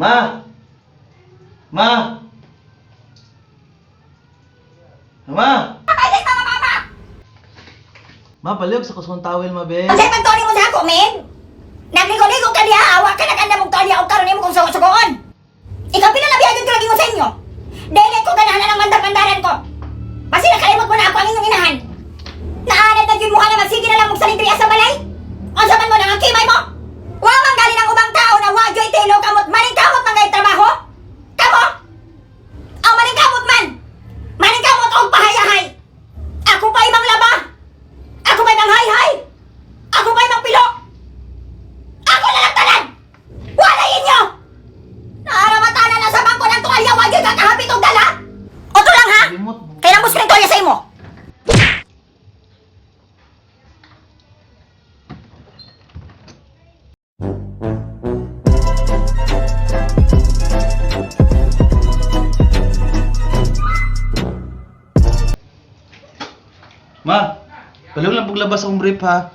Ma! Ma! Ma! Ay, mama, mama! Ma, palihog sa kusong towel, ma, be. Ang sa'y pagtuli mo sa ako, men! Nagligo-ligo ka diha, awa ka nag-andam og tolya og karon nimo kung sugo-sugoon. Ikaw pila na biyagin ko lagi mo sa inyo. Dili ko ganahan ang mandar-mandaran ko. Basi nakalimot mo na ako ang inyong inahan. Naanad na gyud mo ka na magsige na lang og salindriya sa balay. Unsa man mo nang ang kimay mo? Wa man gali ng ubang tao na wa gyoy tilo kamot maningkamot man gay trabaho. Kamo? Ang maningkamot man. Maningkamot og pahayahay. Ako pa imang laba. Ako pa imang hayhay. Ako pa imang pilo. Ako na lang tanan. Wala inyo. Naaramatana na sa bangko ng tuwalya wa gyud ka kahapit og dala. Oto lang ha. Limot. Kailan mo ng tuwalya sa imo? Ma, palihog lang paglabas akong brief, ha.